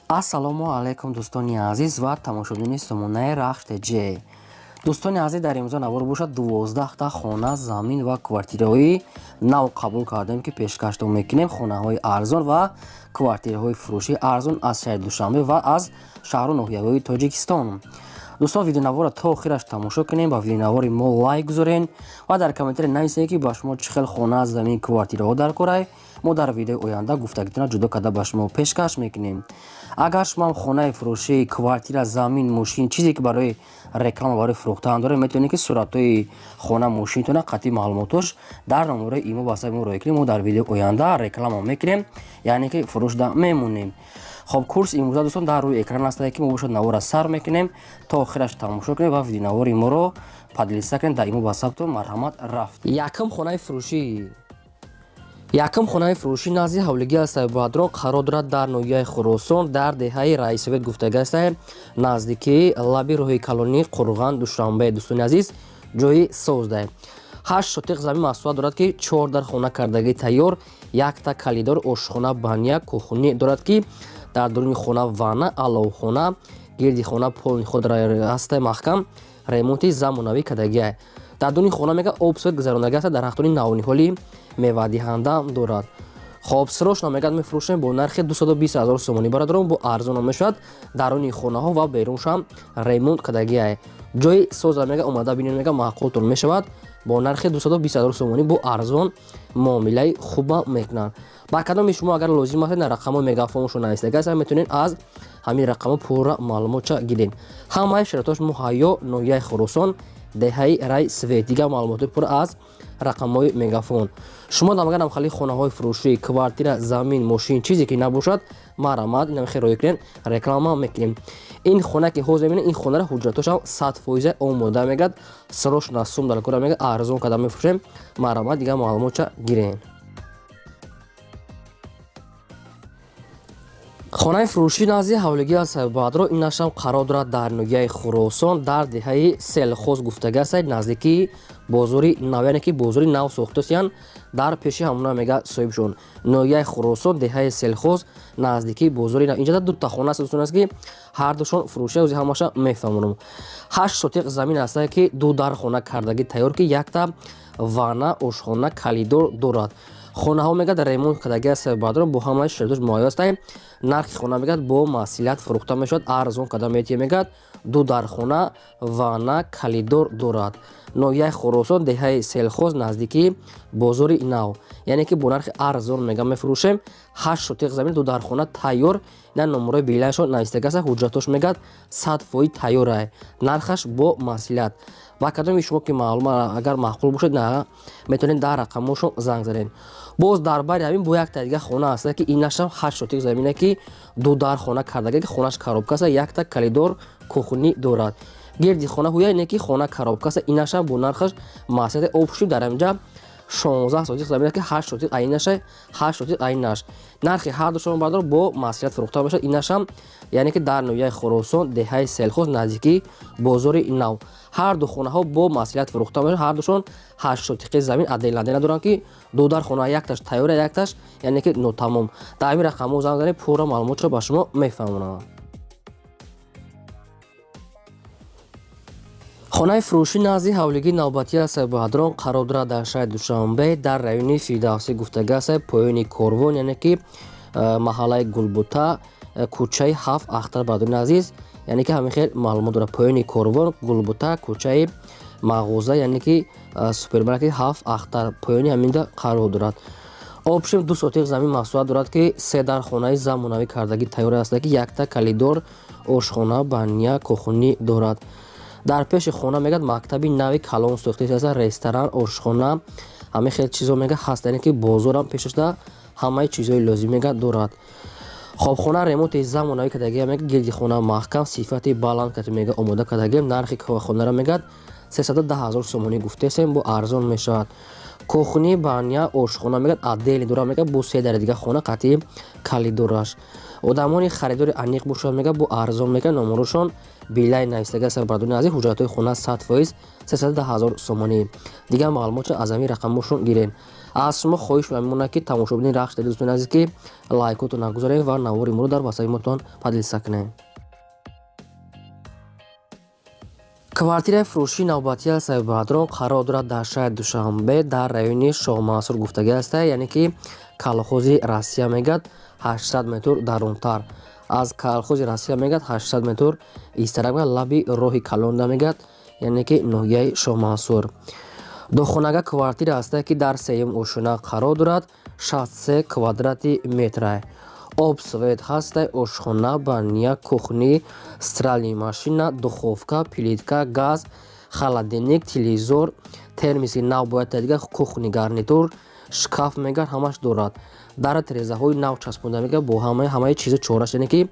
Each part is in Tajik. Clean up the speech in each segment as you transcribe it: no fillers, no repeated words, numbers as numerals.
Ассалому алайкум, дӯстони азиз ва тамошобинони сомонаи Рахш ТЖ. Дӯстони азиз, дар имрӯза навор бошад, 12та хона, замин ва квартираҳои нав қабул кардем, ки пешкаштон мекунем. Хонаҳои арзон ва квартираҳои фурӯшии арзон аз шаҳри Душанбе ва аз шаҳру ноҳияҳои Тоҷикистон. Дӯстон, видеонаворро то охираш тамошо кунем, ба видеонавори мо лайк гузорен ва дар комментария нависед, ки ба шумо чӣ хел хона, замин, квартираҳо дар корай. Мо дар видеои оянда гуфтагитона ҷудо карда ба шумо пешкаш мекунем. Агар шумо хонаи фурӯшӣ, квартира, замин, мошин, чизе ки барои реклама, барои фурӯхтан доред, метавонед, ки суратҳои хона, мошинтона қатъи маълумотош дар номерои имо ватсапи мо роя кунед. Мо дар видеои оянда реклама мекунем, яъне ки фурӯшда мемонем. Хоб, курс имрӯза, дӯстон, дар рӯи экран астае, ки мо бошад навора сар мекунем, то охираш тамошо кунем ва видеонавори моро поделиться кунем дар имо ватсаптон. Марҳамат, рафт. Якум хонаи фурӯшӣ. Якум хонаи фурӯшӣ назди ҳавлигӣ астае, Бадрон, қарор дорад дар ноҳияи Хуросон, дар деҳаи Раисовет гуфтага астае, наздикии лаби роҳи калонии Қурған Душанбе. Дӯстони азиз, ҷои создае. 8 сотиқ замин масоҳат дорад, ки чор дар хона кардагӣ тайёр, якта калидор, ошхона, баня, кухни дорад, ки дар дуруни хона ванна, аловхона, гирди хона полный худ ҳастаи маҳкам, ремонти замонавӣ кардагиа. Дар дуруни хона, мега, об свет гузарондагӣ аст, дарахтони навниҳоли мевадиҳанда дорад. Хоб, срочно, мегӯяд, мефурӯшем бо нархи 220 ҳазор сомонӣ. Бародарон, бо арзона мешавад. Даруни хонаҳо ва беруншам ремонт кардагиа. Ҷои соза, мега, омада бинед, мега, маъқултон мешавад. Бо нархи 220 ҳазор сомонӣ бо арзон муомилаи хуба мекунанд. Ба кадоми шумо агар лозим аст, на рақамҳои мегафоншо навистага аст, метавонед аз ҳамин рақамҳо пурра маълумотча гиред. Ҳамаи шароитош муҳайё. Ноҳияи Хуросон, деҳаи Рай Свет. Дигар маълумоти пурра аз рақамҳои мегафон. Шумо дамагар намхали хонаҳои фурӯшӣ, квартира, замин, мошин, чизе ки набошад, марҳамат, инамхел роя кунед, реклама мекунем. Ин хона ки ҳозир мебинед, ин хонаро ҳуҷҷатошам 100% омода, мегӯяд, срочно сум дар кора, мегӯяд, арзон карда мефурӯшем. Марҳамат, дигар маълумотча гирем. Хонаи фурӯшӣ назди ҳавлигӣ аз Бадро инашам қарор дорад дар ноҳияи Хуросон, дар деҳаи Селхоз гуфтага аст, наздикии бозори нав, яъне ки бозори нав сохтасиян, дар пеши ҳамона, мега, соҳибшон. Ноҳияи Хуросон, деҳаи Селхоз, наздикии бозори нав. Инҷа дута хона аст, дӯстон, аст, ки ҳардушон фурӯшия. Ози ҳамаша мефаҳмонам. 8 сотиқ замин аст, ки ду дар хона кардагӣ тайёр, ки якта ванна, ошхона, калидор дорад. Хонаҳо, мегӯяд, ремонт кардаги аст, баъдро бо ҳамаи шароитош муҳайё аст. Нархи хона, мегӯяд, бо масъулият фурӯхта мешавад, арзон карда метиҳем, мегӯяд. Ду дархона, ванна, калидор дорад. Ноҳияи Хуросон, деҳаи Селхоз, наздикии бозори нав. Яъне ки бо нархи арзон, мега, мефурӯшем. 8 сотиқ замин, ду дархона тайёр. На номерои биляншон навистага аст. Ҳуҷҷатош, мегӯяд, 100% тайёра. Нархаш бо масъулият. Ба кадоми шумо ки маълум агар маъқул бошад, на метавонед дар рақамҳошон занг занед. Боз дар бари ҳамин бо якта дига хона аст, ки инашам 8 сотиқ замина, ки ду дар хона кардаги, ки хонаш коробка аст, якта калидор, кухни дорад. Гирди хона ҳуя ине, ки хона коробка аст. Инашам бо нархаш масъулияти обши. Дар ҳаминҷа 16 сотиқ замина, ки 8 сотиқ айнаша, 8 сотиқ айнаш. Нархи ҳардушон, бардор, бо масъулият фурӯхта мешавад. Инашам, яъне ки дар ноҳияи Хуросон, деҳаи Селхоз, наздикии бозори нав. Ҳарду хонаҳо бо масъулият фурӯхта мешавад. Ҳардушон 8 сотиқи замин отдельно отдельно доранд, ки ду дар хона, якташ тайёра, якташ, яъне ки нотамом. Дар ҳамин рақамҳо занг занед, пурра маълумотро ба шумо мефаҳмонам. Хонаи фурӯшӣ назди ҳавлигии навбатии аст, Баҳдрон, қарор дорад дар шаҳри Душанбе, дар райони Фирдавсӣ гуфтага аст, поёни корвон, яъне ки маҳаллаи Гулбута, кӯчаи Ҳафт Ахтар. Бародарони азиз, яъне ки ҳамин хел маълумот дорад: поёни корвон, Гулбута, кӯчаи мағоза, яъне ки супермаркети Ҳафт Ахтар, поёни ҳаминда қарор дорад. Общем, 2 сотиқ замин масоҳат дорад, ки се дар хонаи замонавӣ кардагӣ тайёр аст, ки якта калидор, ошхона, баня, кухни дорад. Дар пеши хона, мегӯяд, мактаби нави калон сохта, ресторан, ошхона, ҳамин хел чизо, мега, ҳаст, яъне ки бозорам пешашда ҳамаи чизҳои лозим, мега, дорад. Хоб, хона ремонти замонавӣ кардагиам, мега, гирди хона маҳкам, сифати баланд кати, мега, омода кардагиам. Нархи хонаро, мегӯяд, 310 ҳазор сомонӣ гуфтесем, бо арзон мешавад. Кухни, баня, ошхона, мегӯяд, отдельный дорад, мегӯяд, бо се дари дига хона қатъи калидораш. Одамони харидори аниқ бошад, мега, бо арзон мега. Номерошон Билайн навистага аст, бародарони азиз. Ҳуҷҷатҳои хона 100%, 310 ҳазор сомонӣ. Дигар маълумотро аз ҳамин рақамошон гирен. Аз шумо хоҳиш мемонад, ки тамошобини Рахш, дӯстони азиз, ки лайкотон нагузоред ва навори моро дар васаи мотон поделиться кунед. Квартираи фурӯшии навбатӣ аст, бародарон, қарор дорад дар шаҳри Душанбе, дар райони Шоҳмансур гуфтагӣ аста, яъне ки колхози Россия мегӯяд, 800 метр дарунтар аз колхози Россия мегӯяд, 800 метр истара мегӯяд, лаби роҳи калонда мегӯяд, яъне ки ноҳияи Шоҳмансур. Духонага квартира ҳаста, ки дар сеюм ошёна қарор дорад, 63 квадрати метра. Об, свет ҳаста, ошхона, баня, кухни, стиральный машина, духовка, плитка, газ, холодильник, телевизор, термоси нав бояд, дига кухонный гарнитур, шкаф мегӯяд, ҳамаш дорад. Дара терезаҳои нав часпонда мегӯяд, бо ҳамаи чизо чораш, яъне ки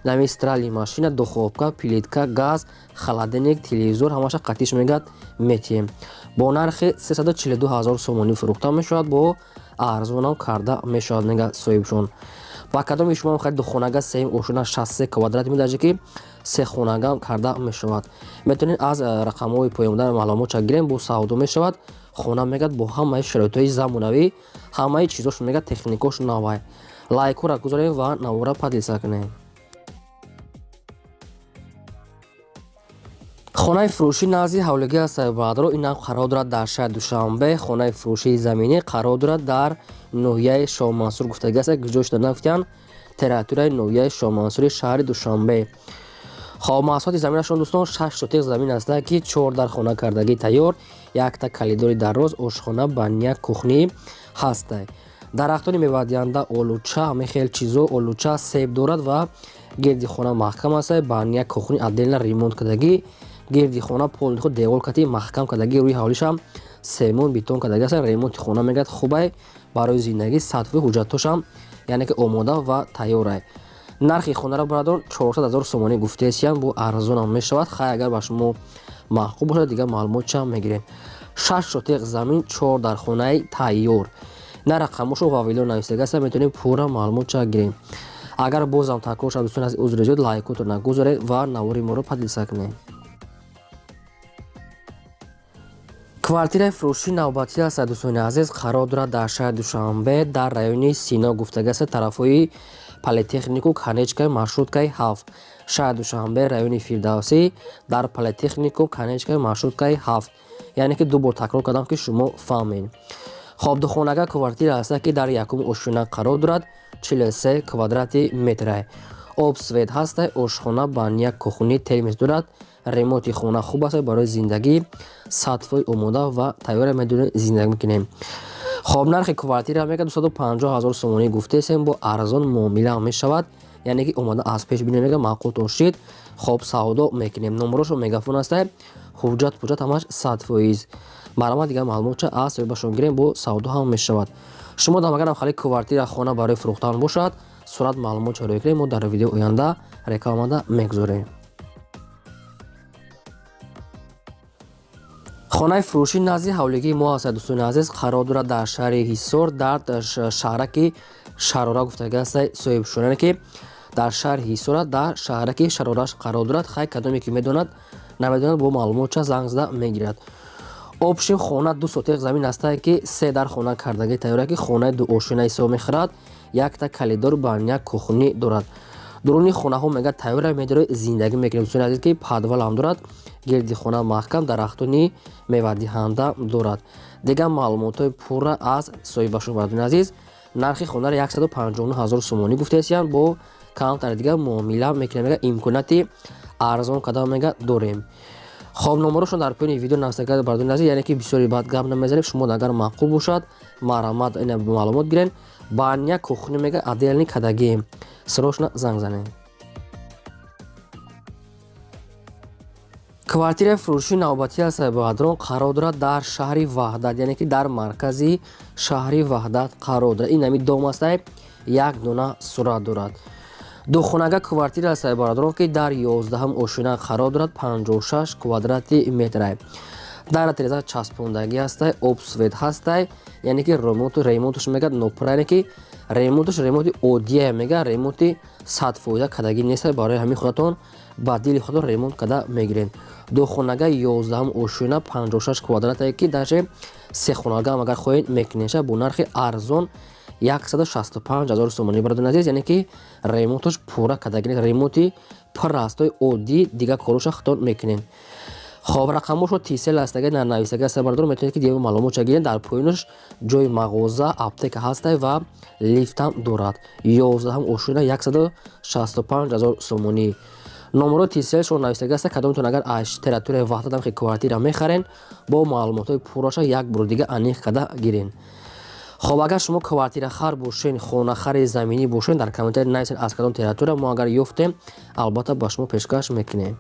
нами стиральный машина, духовка, плитка, газ, холодильник, телевизор, ҳамаша қатиш мегӯяд, метиҳем. Бо нархи 342 ҳазор сомонӣ фурӯхта мешавад, бо арзонам карда мешавад, мегӯяд соҳибшон. Ба кадоми шумо мехоҳед духонага, сеюм ошёна, 63 квадрат метр, ки се хонагам карда мешавад, метавонед аз рақамҳои поёнбудан маълумотша гирем. Бо савдо мешавад. Хона мегӯяд, бо ҳамаи шароитҳои замонавӣ, ҳамаи чизош мегӯяд, техникош навай. Лайкҳоро гузорем ва навора поделиться кунем. Хонаи фурӯшӣ назди ҳавлигӣ аст, бародаро. Инам қарор дорад дар шаҳри Душанбе. Хонаи фурӯшии заминӣ қарор дорад дар ноҳияи Шоҳмансур гуфтагӣ аст, куҷо шуда нагуфтиянд, территорияи ноҳияи Шоҳмансури шаҳри Душанбе. Хоб, масоҳати заминашон, дӯстон, 6 сотих замин аст, ки чор дар хона кардагӣ тайёр, якта калидори дароз, ошхона, баня, кухни ҳаста. Дарахтони мевадиҳанда, олуча, ҳамин хел чизо, олуча, себ дорад ва гирди хона маҳкам аст. Баня, кухни отдельно ремонт кардагӣ, гирди хона полный худ девол кати маҳкам кардагӣ, рӯи ҳавлишам семон бетон кардагӣ аст. Ремонти хона мегӯяд, хубай барои зиндагӣ, сатҳи ҳуҷҷатҳошам, яъне ки омода ва тайёрай. Нархи хонаро, бародарон, 400 ҳазор сомонӣ гуфтаесиям, бо арзонам мешавад. Хай, агар ба шумо маъқул бошад, дигар маълумотча мегирем. 6 сотих замин, чор дар хонаи тайёр, на рақамошо вавилон навистага аст, метавонем пурра маълумотча гирем. Агар бозам такрор шавад, дӯстон, аз узри зиёд, лайкотро нагузоред ва навори моро поделиться кунед. Квартираи фурӯшии навбатӣ аст, дӯстони азиз, қарор дорад дар шаҳри Душанбе, дар райони Сино гуфтага аст, тарафҳои политехнику, конечкаи маршруткаи 7. Шаҳри Душанбе, райони Фирдавсӣ, дар политехнику, конечкаи маршруткаи 7, яъне ки ду бор такрор кардам, ки шумо фаҳмед. Хоб, духонага квартира аст, ки дар якум ошёна қарор дорад, 43 квадрати метра. Об, свет ҳаста, ошхона, баня, кухни, термос дорад. Ремонти хона хуб аст барои зиндагӣ, 100% омода ва тайёра, медонем, зиндагӣ мекунем. Хоб, нархи квартира мега 250 ҳазор сомонӣ гуфтесем, бо арзон муомила мешавад, яъне ки омода аз пеш бинем, мега, маъқултон шид, хоб, савдо мекунем. Номерошо мегафон аста, ҳуҷҷат пуҷҷат ҳамаш 100%. Марҳамат, дигар маълумотча аз соҳибашон гирем, бо савдо ҳам мешавад. Шумо дам агарам хали квартира, хона барои фурӯхтан бошад, сурат маълумотча рӯй кунем, мо дар видеои оянда рекламада мегузорем. Хонаи фурӯшӣ назди ҳавлигии мо аст, дӯстони азиз, қарор дорад дар шаҳри Ҳисор, дар шаҳраки Шарора гуфтага аст соҳибшон, яъне ки дар шаҳри Ҳисора, дар шаҳраки Шарораш қарор дорад. Хай, кадоме ки медонад, намедонад, бо маълумотча занг зада мегирад. Общем, хона 2 сотих замин аста, ки се дар хона кардагӣ тайёра, ки хонаи дуошёна ҳисоб мехӯрад, якта калидор, баня, кухни дорад. Дуруни хонаҳо мега тайёра, медоред, зиндагӣ мекунед, дӯстони азиз, ки подвал ҳам дорад, гирди хона маҳкам, дарахтони мевадиҳанда дорад. Дигар маълумотҳои пурра аз соҳибашон, бародарони азиз. Нархи хонаро 159 ҳазор сомонӣ гуфтаесиянд, бо камтари дигар муомила мекунем, мега, имконияти арзон кардан мега дорем. Хоб, номерошон дар поёни видео нависта, бародарони азиз, яъне ки бисёри баъд гап намезанем. Шумо агар маъқул бошад, марҳамат, ина маълумот гирен. Баня, кухни мега отдельный кадагӣ, срочно занг занед. Квартираи фурӯшии навбатӣ аст, бародарон, қарор дорад дар шаҳри Ваҳдат, яъне ки дар маркази шаҳри Ваҳдат қарор дорад. Ин ҳами дом аст, як дона сурат дорад. Духонага квартира аст, бародарон, ки дар 11-ум ошёна қарор дорад, 56 квадрати метра. Дар тереза часпондагӣ ҳастай, об, свет ҳастай. Яъне ки ремонташ мегӯяд нопура, яъне ки ремонташ ремонти оддия мега, ремонти 100% кардагӣ нест. Барои ҳамин худатон ба дили худатон ремонт карда мегиред. Духонага, 11-ум ошёна, 56 квадратае, ки даже сехонагаам агар хоҳед, мекунеша бо нархи арзон 165 ҳазор сомонӣ, бародари азиз. Яъне ки ремонташ пурра кардагӣ нест, ремонти пурра ҳастой, оддӣ, дигар короша худатон мекунед. Хоб, рақамошо Тисел ҳастага, нависага аста, бародаро, метавонед ки дига маълумотша гиред. Дар поёнаш ҷои мағоза, аптека ҳастай ва лифтам дорад. 11-ум ошёна, 165 ҳазор сомонӣ. Номерои Тиселшо нависага аста. Кадомтон агар аз территорияи Ваҳдат ҳам квартира мехарен, бо маълумотҳои пурраша як бор дига аниқ карда гирен. Хоб, агар шумо квартирахар бошен, хонахари заминӣ бошен, дар комментарий нависен аз кадом территория. Мо агар ёфтем, албатта ба шумо пешкаш мекунем.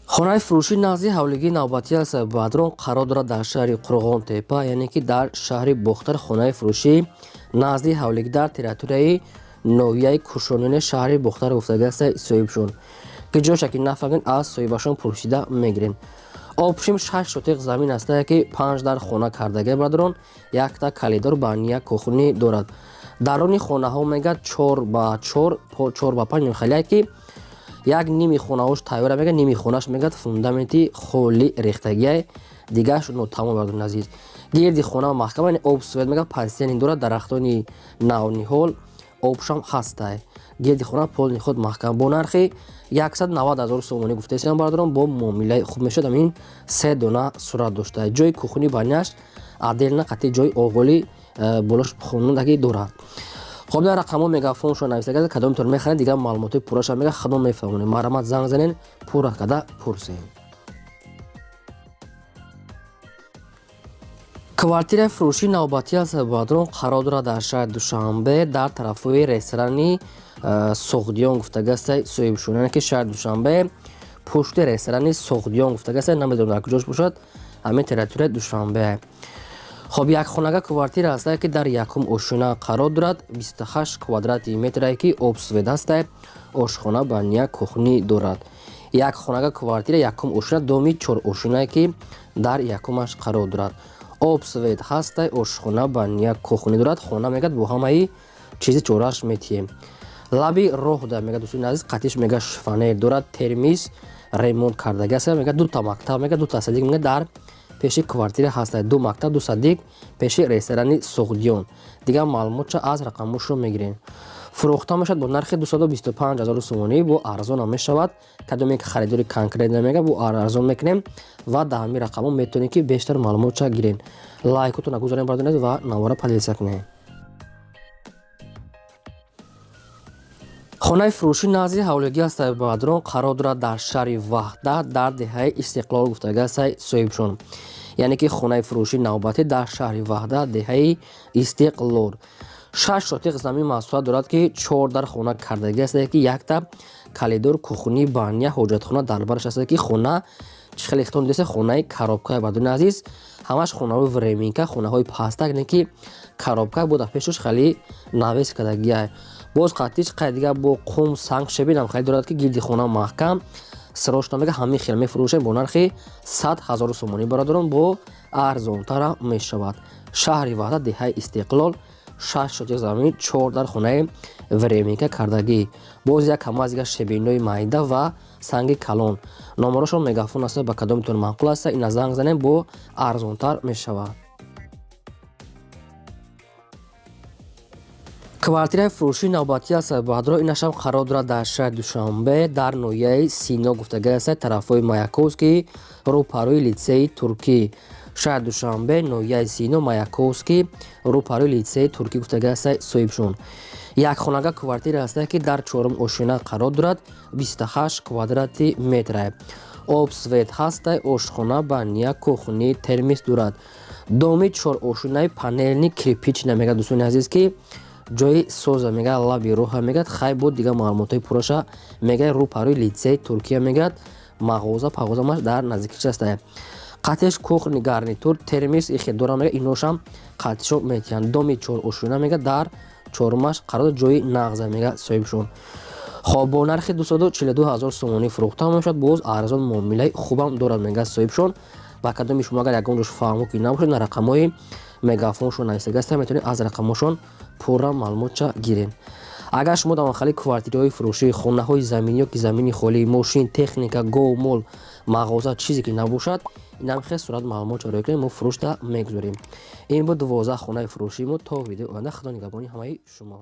Хонаи фурӯшӣ назди ҳавлигии навбатӣ аст, бародарон, қарор дорад дар шаҳри Қурғонтепа, яъне ки дар шаҳри Бохтар. Хонаи фурӯшӣ назди ҳавлигӣ дар территорияи ноҳияи Кушониёни шаҳри Бохтар гуфтагиаст соҳибшон, ки ҷоша ки нафаҳмед, аз соҳибашон пурсида мегирем. Общим шаш сотиқ замин аста, ки панҷ дар хона кардагия, бародарон, якта коридор, баня, кухни дорад. Даруни хонаҳо мегӯяд 4 ба 4, 4 ба 5 хеле, ки як ними хонаҳош тайёра мегӯяд, ними хонаш мегӯяд фундаменти холӣ рехтагиай, дигараш нотамом, бародарони азиз. Гирди хона маҳкам, яъне об, свет мегӯяд, пансияни дорад, дарахтони навниҳол, обшам ҳастай. Гирди хона полный худ маҳкам. Бо нархи 190 ҳазор сомонӣ гуфтаистам, бародарон, бо муомилаи хуб мешавад. Ҳамин се дона сурат дошта, ҷои кухни, баняш отдельно, қатъи ҷои оғоли болош хонудаги дорад. Хоб, дар рақамҳо мегафоншо нависага. Кадомтон мехаред, дигар маълумотҳои пурраша мега худо мефаҳмонем. Марҳамат, занг занен, пурра карда пурсем. Квартираи фурӯшии навбатӣ аст, бародарон, қарор дорад дар шаҳри Душанбе, дар тарафҳои ресторани Суғдиён гуфтагаста соҳибшон, яъне ки шаҳри Душанбе, пушти ресторани Суғдиён гуфтагаста. Намедонам дар куҷош бошад, ҳамин территорияи Душанбе. Хоб, якхонага квартира ҳастае, ки дар якум ошёна қарор дорад, 28 квадрати метрае, ки об, свет ҳастае, ошхона, баня, кухни дорад. Якхонага квартира, якум ошёна, доми чорошёнае, ки дар якумаш қарор дорад, об, свет ҳастай, ошхона, баня, кухни дорад. Хона мегӯяд бо ҳамаи чизи чорааш метиҳем. Лаби роҳ да мегӯяд, дӯстони азиз, қатиш мегӯяд шифоньер дорад, термис ремонт кардаги аст. Мегӯяд дута мактаб, мегӯяд дута садик, мегӯяд дар пеши квартира ҳастад, ду мактаб, ду садик пеши ресторани Суғдиён. Дигар маълумотша аз рақамошро мегирем. Фурӯхта мешавад бо нархи 225 ҳазор сомонӣ, бо арзонам мешавад. Кадоме ки харидори конкрет намега, бо арзон мекунем ва дар ҳамин рақамҳо метавонед ки бештар маълумотша гирен. Лайкотона гузорем, бародари, ва навора поделиться кунем. Хонаи фурӯшӣ назди ҳавлигӣ аст, бародарон, қарор дорад дар шаҳри Ваҳдат, дар деҳаи Истиқлол гуфтага аст соҳибшон, яъне ки хонаи фурӯшӣ навбатӣ дар шаҳри Ваҳдат, деҳаи Истиқлол, шаш сотиқ замин масоҳат дорад, ки чор дар хона кардагӣ аст, ки якта коридор, кухни, баня, ҳоҷатхона дар бараш аст, ки хона чӣ хеле ихтон дидаст, хонаи коробка, бародарони азиз. Ҳамаш хонаҳои временка, хонаҳои пастак, не ки коробка буда, пешош хеле навес кардагиай. Боз қатиш қай дигар бо қум, санг, шебинам хеле дорад, ки гирди хона маҳкам сирошна. Мега ҳамин хел мефурӯшем бо нархи 100 ҳазору сомонӣ, бародарон, бо арзонтара мешавад. Шаҳри Ваҳдат, деҳаи Истиқлол, шаш сотиқ замин, чор дар хонаи временка кардагӣ, боз як ҳамаз дигар шебинои майда ва санги калон. Номерошон мегафон аст. Ба кадомитон маъқул аст, ина занг занем, бо арзонтар мешавад. Квартираи фурӯшии навбатӣ аст, бародаро, инашам қарор дорад дар шаҳри Душанбе, дар ноҳияи Сино гуфтагӣ аст, тарафҳои Маяковский, рӯпарӯи литсеи туркӣ. Шаҳри Душанбе, ноҳияи Сино, Маяковский, рӯпарӯи литсеи туркӣ гуфтагӣ аст соҳибшон. Якхонага квартира ҳастае, ки дар чорум ошёна қарор дорад, 28 квадрати метра, об, свет ҳастай, ошхона, баня, кухни, термис дорад. Доми чорошёнаи панельный, кирпичный мегӯяд, дӯстони азиз, ки ҷои соза мегӯяд, лаби роҳа мегӯяд. Хай, буд дигар маълумотҳои пурраша мегӯяд, рӯпарӯи литсеи Туркия мегӯяд, мағоза пағозамаш дар наздикиш ҳастае. Қатиш кухни гарнитур, термис ихе дора, мегӯяд, иношам қатишо метиҳанд. Доми чорошёна мегӯяд, дар чорумаш қарор, ҷои нағза мегӯяд соҳибшон. Хоб, бо нархи 242 ҳазор сомонӣ фурӯхта мешавад. Боз арзон муомилаи хубам дорад, мегӯяд соҳибшон. Ба кадоми шумо агар ягон ҷош фаҳмо ки набошад, на рақамҳои мегафоншон навистагаста, метавонед аз рақамҳошон пурра маълумотча гиред. Агар шумо дар махали квартираҳои фурӯшӣ, хонаҳои заминӣ ё ки замини холӣ, мошин, техника, гов, мол, мағоза, чизе ки набошад, инам хел сурат маълумот чароя кунед, мо фурӯшда мегузорем. Ин буд 12 хонаи фурӯшии мо. То видеои оянда, худо нигаҳбони ҳамаи шумо.